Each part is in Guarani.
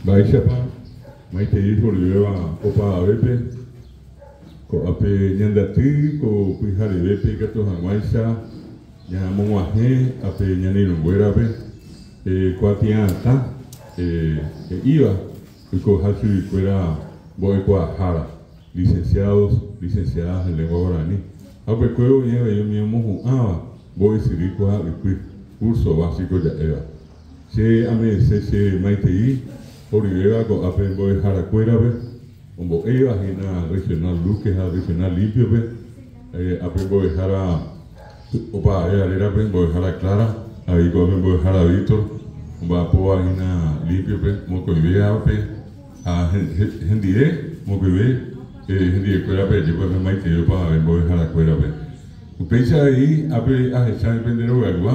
Mba'éichapa maitei horyvéva opavavépe ko'ápe ñande aty ko pyharevépe ikatu hag̃uáicha ñamog̃uahẽ ápe ñane irũnguérape kuatia'atã he'íva oikoha chuguikuéra mbo'ekuaahára, licenciados, licenciadas en lengua guarani, ha upekuévo oĩ avei umi omohu'ãva mbo'esyry kuaa'ypy, curso básico ja'éva. Che ame'ẽse che maitei horyvéva ko'ápe mbo'eharakuérape, ombo'éva hína Regional Luque ha Regional Limpio-pe, ápe mbo'ehára opavave rérape, mbo'ehára Clara, avei ko'ápe mbo'ehára Víctor, omba'apóva hína Limpio-pe, mokõivévape ha hendive, mokõive hendivekuérape ajépa pe maitei opavave mbo'eharakuérape. Upéicha avei ápe ahecha pende rogaygua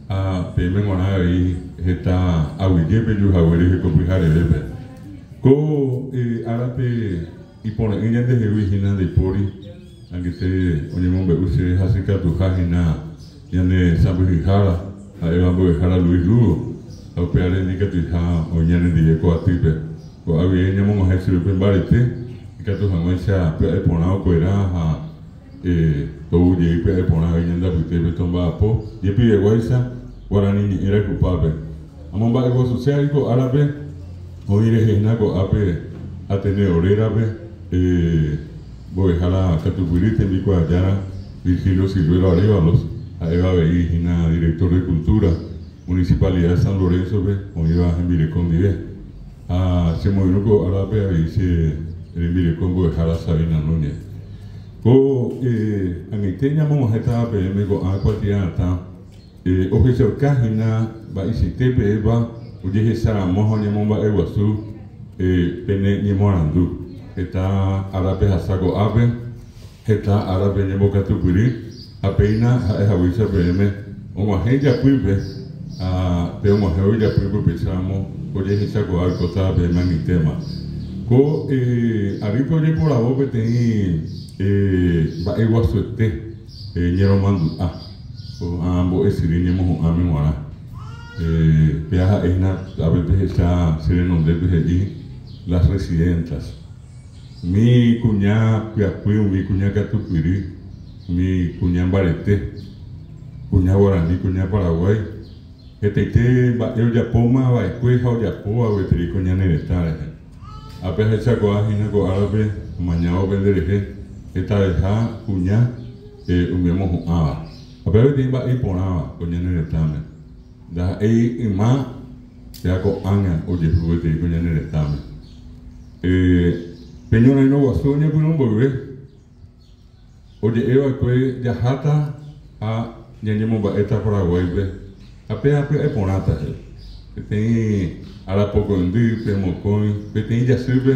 ha peẽme g̃uarã avei heta aguyje peju haguére heko pyharevépe. Ko árape ipore'ỹ ñandehegui hína ndaipóri, angete oñemombe'u chéve hasykatuha hína ñane sãmbyhyhára ha'éva mbo'ehára Luis Lugo, ha upévare ndikatuiha oĩ ñanendive ko atýpe. Ko'águi ñamog̃uahẽ chupe pe mbarete ikatu hag̃uáicha pya'e porã okuera ha Tou jey pya'e porã avei ñande apytépe tomba'apo jepiveguáicha guarani ñe'ẽ rayhupápe. Amomba'eguasuse avei ko árape oĩ rehe hína ko'ápe Ateneo rérape mbo'ehára katupyry tembikuaajára Virgilio Silvero Arévalos ha'éva avei hína director de Cultura Municipalidad de San Lorenzo-pe oĩva hembireko ndive. Ha chemoirũ ko árape avei che rembireko mbo'ehára Sabina Núñez. Ko ag̃aite ñamog̃uahẽtava peẽme ko'ã kuatia'atã ohechauka hína mba'eichaite peẽpa ojehecharamo ha oñemomba'eguasu pene ñemoarandu. Heta ára pehasa ko'ápe. Heta árape ñembokatupyry ha péina ha'e haguéicha peẽme og̃uahẽ ijapýpe, ha pe og̃uahẽvo ijapýpe upéicharamo ojehechakuaa oikóta peẽme ag̃uitéma. Ko arýpe ojeporavo peteĩ mba'eguasuete ñeromandu'a ko'ã mbo'esyry ñemohu'ãme g̃uarã. Péa ha'e hína ápe pehecha che renondépe he'i Las Residentas. Umi kuña pyapy, umi kuña katupyry, umi kuña mbarete, kuña guarani, kuña paraguái, hetaite mba'e ojapóma va'ekue ha ojapóva gueteri ko ñane retã rehe. Ápe ahechakuaa hína ko árape omañávo pende rehe hetaveha kuña umi omohu'ãva. Ha péva peteĩ mba'e iporãva ko ñane retãme. Ndaha'éi yma péva ko'ág̃a ojehu gueteri ko ñane retãme. Pe ñorairõ guasu oñepyrũ mboyve, oje'e va'ekue jaháta ha ñañemomba'éta Paraguáipe ha péva pya'e porãta he'i. Peteĩ arapokõindýpe, mokõi, peteĩ jasýpe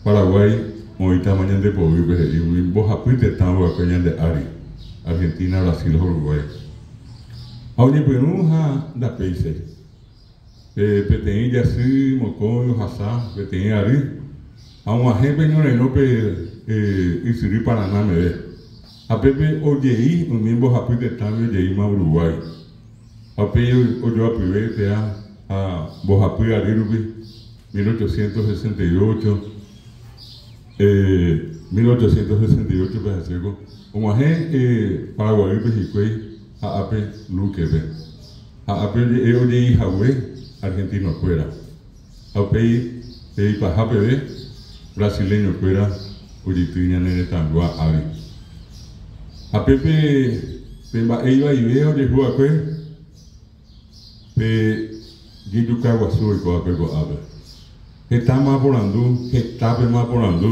Paraguái oĩtama ñande poguýpe he'i umi mbohapy tetã va'ekue ñande ári, Argentina, Brasil ha Uruguay. Ha oñepyrũ ha ndapéichai. Pe peteĩ jasy mokõi ohasa peteĩ ary ha og̃uahẽ pe ñorairõ pe ysyry Parana meve. Ha pépe ojei umi mbohapy tetãgui ojeíma Uruguái. Ha upéi ojoapyve péa ha mbohapy ary rupi, 1868, 1868 pe haséko og̃uahẽ Paraguaýpe hikuái ha ápe Luque-pe. Ha ápe oje'e ojei hague argentino-kuéra. Ha upéi pe ipaha peve brasileño-kuéra ojeity ñane retãygua ári. Ha pépe pe mba'e ivaivéva ojehu va'ekue Pe jejuka guasu oikóvape ko'ápe. Hetáma aporandu, hetápema aporandu,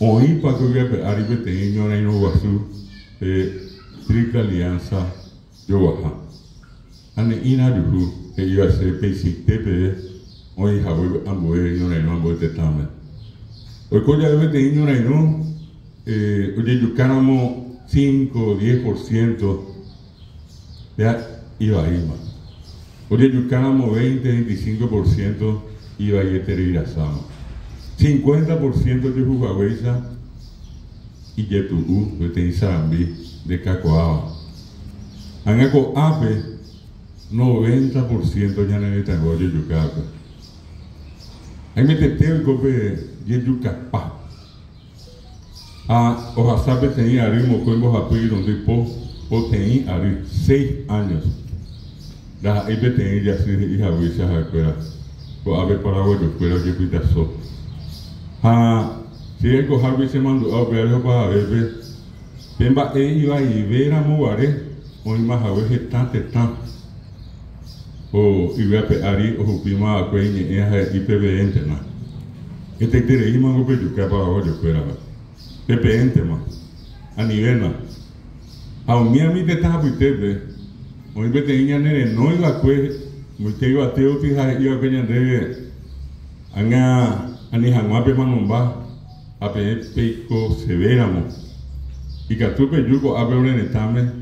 oĩpa ko yvy ári peteĩ ñorairõ guasu pe Triple Alianza joguaha. Ha ne'ĩra ajuhu he'íva che peichaite peve oĩ hague ambue ñorairõ ambue tetãme. Oiko jave peteĩ ñorairõ ojejukáramo cinco, diez por ciento Péa ivaíma. Ojejukáramo veinte, veinticinco por ciento ivaieterei rasáma. Cincuenta por ciento ojehu haguéicha ijetu'u peteĩ sarambi ndekakuaáva. Ág̃a ko'ápe noventa por ciento ñane retãygua ojejukápe. Haimetete oiko pe jejukapa. Ha ohasa peteĩ ary mokõi mbohapy irundy po, poteĩ ary, seis años. Ndaha'éi peteĩ jasy he'i haguéicha ha'ekuéra, ko'ápe paraguayokuéra ojepytaso. Ha che aikohágui chemandu'a upe ary opahavépe, pe mba'e ivaive ramo guare oĩma hague heta tetã ko yvy ape ári ohupíma va'ekue iñe'ẽ ha he'i peveéntema. Hetaitereímango pejuka paraguayokuérape. Pepeéntema. Anivéna. Ha umi ami tetã apytépe oĩ peteĩ ñane renói va'ekue moite yvatéoty ha he'i va'ekue ñandéve, Ág̃a ani hag̃ua pemanomba ha peẽ peikosevéramo, ikatu peju ko'ápe ore retãme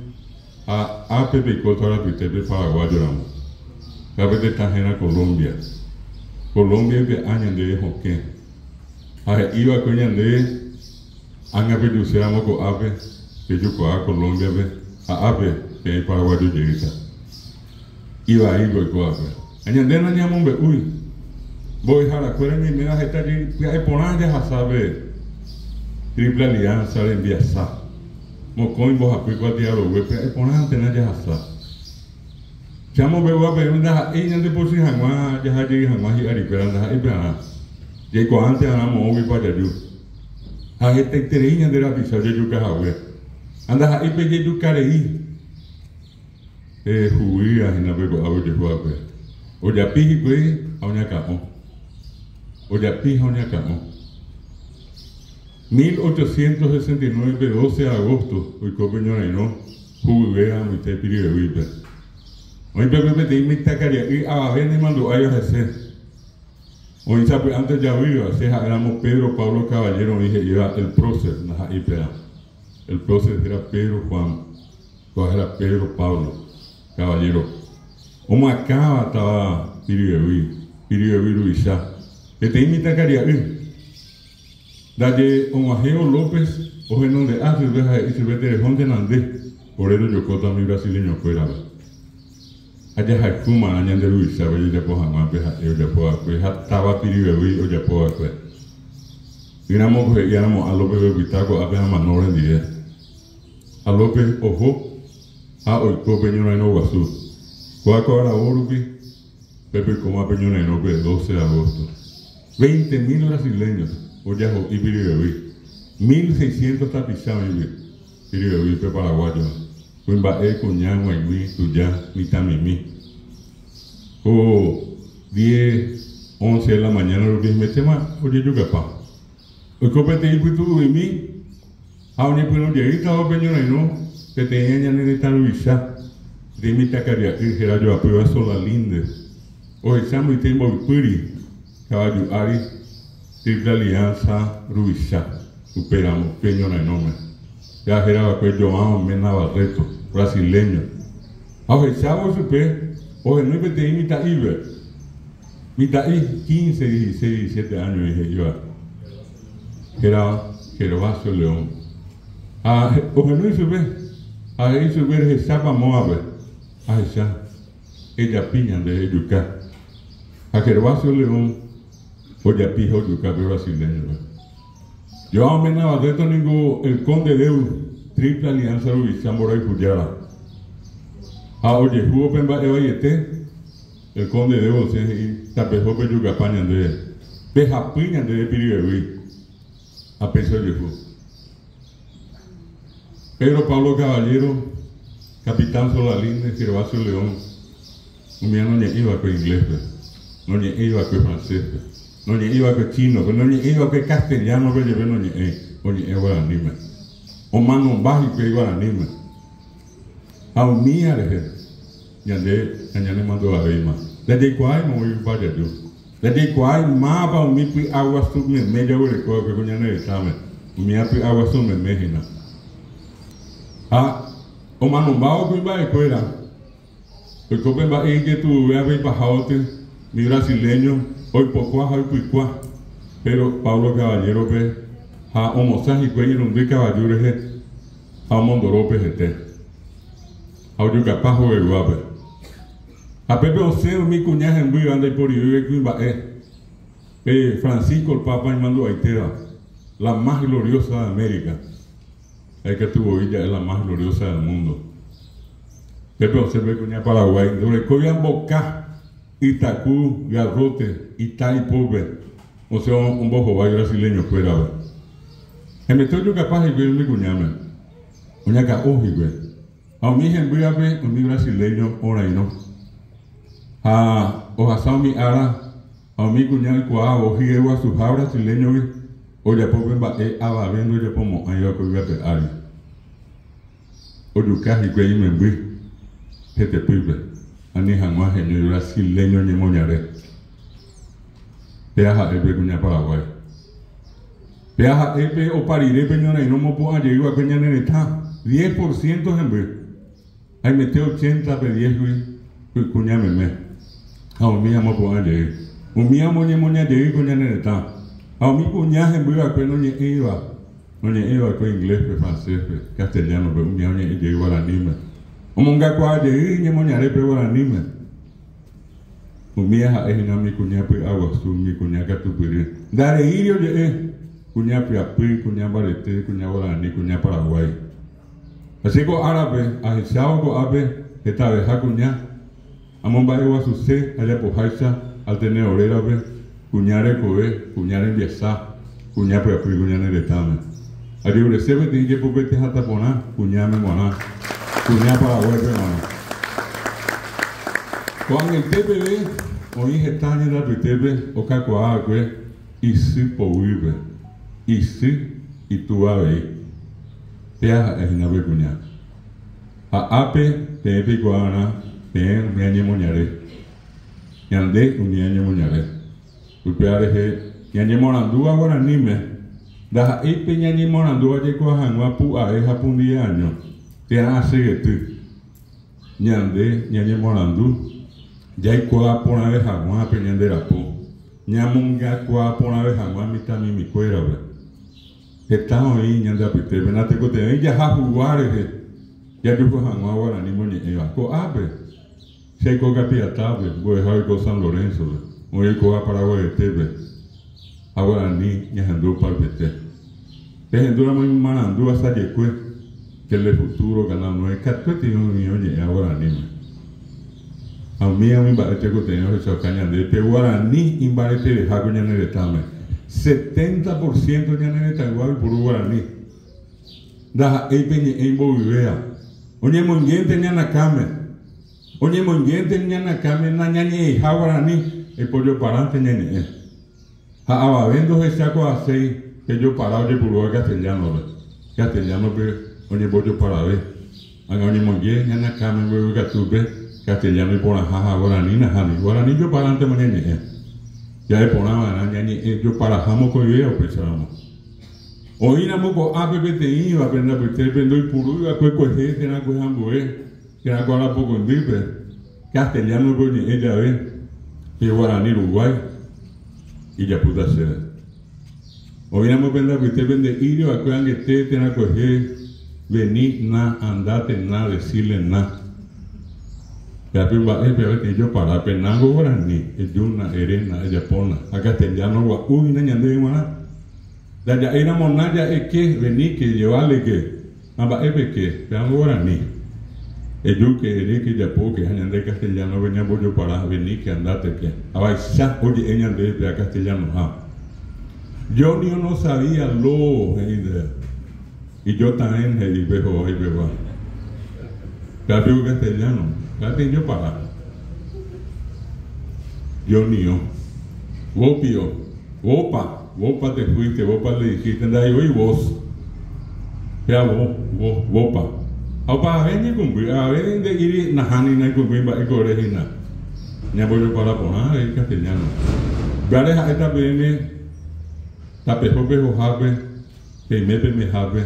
ha ápe peikóta ore apytépe paraguayo ramo. Ha pe tetã héra Colombia. Colombia oipe'a ñandéve hokẽ. Ha he'i va'ekue ñandéve. Ág̃a pejuséramo ko'ápe, pejukuaa Colombia-pe ha ápe peẽ paraguayo jeýta. Ivaíko oiko ápe. Ha ñande nañamombe'úi. Mbo'eharakuéra ñaiméva heta jey pya'e porã jahasa pe Triple Alianza rembiasa. Mokõi mbohapy kuatiarogue pya'e porãntena jahasa. Che amombe'úva peẽme ndaha'éi ñandepochy hag̃ua jaha jey hag̃ua hi'arikuéra ndaha'éi pearã. Jaikuaánte arã moõguipa jaju. Ha hetaiterei ñande rapicha ojejuka hague. Ha ndaha'éi pe jejuka rei. Pe huguýva hína pe ko'ápe ojehu va'ekue. Ojapi hikuái ha oñakã'o. Ojapi ha oñakã'o. 1869 pe 12 de agosto oiko pe ñorairõ huguyvéva amoite Piribebuy-pe. Oĩ peve peteĩ mitãkaria'y avave nemandu'áiva hese. Oĩ sapy'ánte ojavýva, che ha'éramo Pedro Pablo Caballero oĩ he'íva el prócer, ndaha'éi péva. El prócer héra Pedro Juan, kóva héra Pedro Pablo Caballero. Omyakãva táva Piribebuy, Piribebuy ruvicha. Peteĩ mitãkaria'y. Ndaje og̃uahẽvo López ohenonde'a chupe ha he'i chupe terehóntena nde, ore rojokóta umi brasileñokuérape. Ha jahayhúmarã ñande ruvichápe jajapo hag̃ua pe ha'e ojapo va'ekue ha táva Pirivevýi ojapo va'ekue. Ỹramo ko he'i aramo'ã López pepyta ko'ápe amano rendive. Ha López oho ha oiko pe ñorairõ guasu. Kóa ko aravo rupi pépe oikóma pe ñorairõ pe 12 de agosto. Veinte mil brasileños ojaho'i Pirivevýi. 1600 tapicha oĩgui Pirivevýi pe paraguayo. Kuimba'e, kuña, g̃uaig̃ui, tuja, mitãmimi. Ko diez, once de la mañana rupi hemetéma ojejukapa. Oiko peteĩ pytu'u'imi ha oñepyrũ jeýtava pe ñorairõ peteĩ ñane retã ruvicha, peteĩ mitãkaria'y héra joapýva Solalinde, ohecha mbyte mboypýri kavaju ári Triple Alianza ruvicha upéramo pe ñorairõme. Péva héra va'ekue João Mena Barreto, brasileño. Ha ohechávo chupe ohenói peteĩ mitã'ípe. Mitã'i quince, dieciséis, diecisiete áño he'íva hérava Gervasio León. Ha ohenói chupe ha he'i chupe rehechápa móvape. Ahecha, ejapi ñande ejuka. Ha Gervasio León ojapi ha ojuka pe brasileño-pe. João Mena Barreto ningo el Conde Deu, Triple Alianza ruvicha mborayhujára. Ha ojehúvo pe mba'e vaiete, el Conde Deu osẽ he'i, Tapeho pejukapa ñandéve, pehapy ñandéve Pirivevýi. Ha péicha ojehu. Pedro Pablo Caballero, Capitán Solalinde, Gervasio León, Umíva noñe'ẽi va'ekue ingléspe, noñe'ẽi va'ekue francéspe, noñe'ẽi va'ekue chínope, noñe'ẽi va'ekue castellánope jepe noñe'ẽi, oñe'ẽ guaraníme. Omanomba hikuái guaraníme. Ha umía rehe ñande nañanemandu'avéima. Ndajaikuaái moõipa jaju. Ndajaikuaái mávapa umi py'aguasu meme jaguereko va'ekue ko ñane retãme. Umía py'aguasu meme hína. Ha omanombávo kuimba'ekuéra. Oiko pe mba'e ijetu'uvévape ipahávoty, umi brasileño oipokua ha oipykua Pedro Pablo Caballero-pe ha omosã hikuái irundy kavaju rehe ha omondoro pe hete ha ojukapa hogayguápe. Ha pépe osẽ umi kuña hembýva ndaiporivéiva ikuimba'e. Pe Francisco el Papa imandu'aitéva, la más gloriosa de América, ha ikatu voi ja'e la más gloriosa del mundo. Pépe osẽ pe kuña Paraguái ndorekóiva mboka, ytaku, garrote, ita ipópe, osẽ ombohovái brasileño-kuérape. Hemete ojukapa hikuái umi kuñáme, oñakã'o hikuái. Ha umi hembývape umi brasileño orairõ. Ha ohasa umi ára ha umi kuña oikuaávo hyeguasuha brasileñogui ojapo pe mba'e avave ndojapomo'ãiva ko yvy ape ári. Ojuka hikuái imemby hetepýpe ani hag̃ua heñói brasileño ñemoñare. Péa ha'e pe kuña Paraguái. Péa ha'e pe opa rire pe ñorairõ mopu'ã jey va'ekue ñane retã, diez por ciento hemby, haimete ochenta pe diez-gui pykuña meme, ha umi amopu'ã jey. Umi amoñemoña jey ko ñane retã, ha umi kuña hemby va'ekue noñe'ẽiva, noñe'ẽi va'ekue inglés-pe, francés-pe, castellano-pe, umi oñe'ẽ jey guaraníme. Omongakuaa jey iñemoñare pe guaraníme. Umíva ha'e hína umi kuña py'aguasu, umi kuña katupyry. Ndareíri oje'e, kuña pyapy, kuña mbarete, kuña guarani, kuña paraguái. Ha che ko árape, ahechávo ko'ápe hetaveha kuña, amomba'eguasuse ajapoháicha Ateneo rérape, kuña rekove, kuña rembiasa, kuña pyapy ko ñane retãme. Ajerurese peteĩ jepopete hatã porã kuñáme g̃uarã, kuña Paraguáipe g̃uarã. Ko'ag̃aite peve oĩ heta ñande apytépe okakuaa va'ekue isy poguýpe, isy itúva avei. Péa ha'e hína pe kuña. Ha ápe peẽ peikuaa va'erã peẽ umi añemoñare. Ñande umi añemoñare. Upéva rehe ñañemorandúva guaraníme, ndaha'éi pe ñañemorandúva jaikuaa hag̃ua pu'ae ha pundie año, térã asegety. Ñande ñañemorandu jaikuaa porãve hag̃ua pe ñande rapo, ñamongakuaa porãve hag̃ua mitãmimikuérape. Heta oĩ ñande apytépe natekotevẽi jaha hugua rehe jajuhu hag̃ua guarani moñe'ẽva. Ko'ápe. Che aiko Capiatápe, mbo'eha oiko San Lorenzo-pe, oĩ oikóva Paraguayetépe, ha guarani ñahendu oparupiete. Pehendúramo imarandu asajekue, Telefuturo, Canal 9, katuete oĩ oñe'ẽva guaraníme. Ha umíva umi mba'e tekotevẽ ohechauka ñande pe guarani imbareteveha ko ñane retãme. Setenta por ciento ñane retãygua oiporu guarani. Ndaha'éi pe ñe'ẽ imbovyvéva. Oñemoingénte ñanakãme. Oñemoingénte ñanakãme nañañe'ẽiha guarani, epojoparánte ñañe'ẽ. Ha avave ndohechakuaaséi pe jopara ojepurúva castellano-pe. Castellano-pe oñembojoparave. Ág̃a oñemoinge ñanakãme mbeguekatúpe castellano iporãha ha guarani nahániri. Guarani joparántema ñañe'ẽ. Ja'e porã va'erã ñañe'ẽ joparaha mokõivéva upéicharamo. Oĩramo ko'ápe peteĩva pende apytépe ndoipurúi va'ekue kuehe térã kuehe ambue térã ko arapokõindýpe, castellano-pe oñe'ẽ jave pe guarani ruguái, ijapúta chéve. Oĩramo pende apytépe nde'íri va'ekue angete térã kuehe, vení na, andate na, decile na. Péape mba'e, péa peteĩ jopara, pe na ngo guarani, ejúna, eréna, ejapóna, ha castellano gua'u hína ñandéve g̃uarã. Ndaja'éiramo na ja'e ke, veníke, lleváleke, ha mba'épe ke, péango guarani. Ejúke, eréke, ejapóke, ha ñande castellano-pe ñambojopara, veníke, andáteke. Ha vaicha oje'e ñandéve péa castellano-ha. Yo ni no sabía lo, he'i ndéve. Y yo taen, he'i pe hovái pegua. Péa piko castellano, péa peteĩ jopara. Yo nio. Vos pio. Vópa, vópa te fuiste, vópa le dijiste, ndaha'éi vos. Péa vos, vos, vópa. Ha opavave ñeikũmby, avave nde'íri nahániri naikũmbýi mba'e ko ore hína. Ñambojopara porã avei castellano. Upévare ha'éta peẽme tapeho pehohápe, peime peimehápe,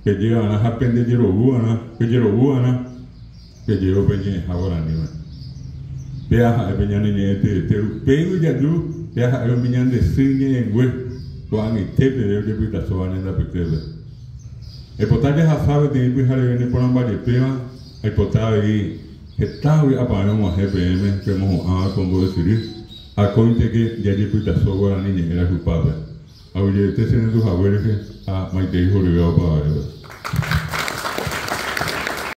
peje va'erã ha pendejerovu va'erã, pejerovu va'erã. Pejévo peñe'ẽha guaraníme. Péa ha'e pe ñane ñe'ẽ teete upégui jaju, péa ha'e umi ñande sy ñe'ẽngue ko'ag̃aite peve ojepytasóva ñande apytépe. Aipota jahasa peteĩ pyhareve neporãmbajepéva, aipota avei heta vy'apavẽ og̃uahẽ peẽme pemohu'ãva ko mbo'esyry. Akóinteke jajepytaso guarani ñe'ẽ rayhupápe. Aguyjevete che rendu hague rehe ha maitei horyvéva opavavépe.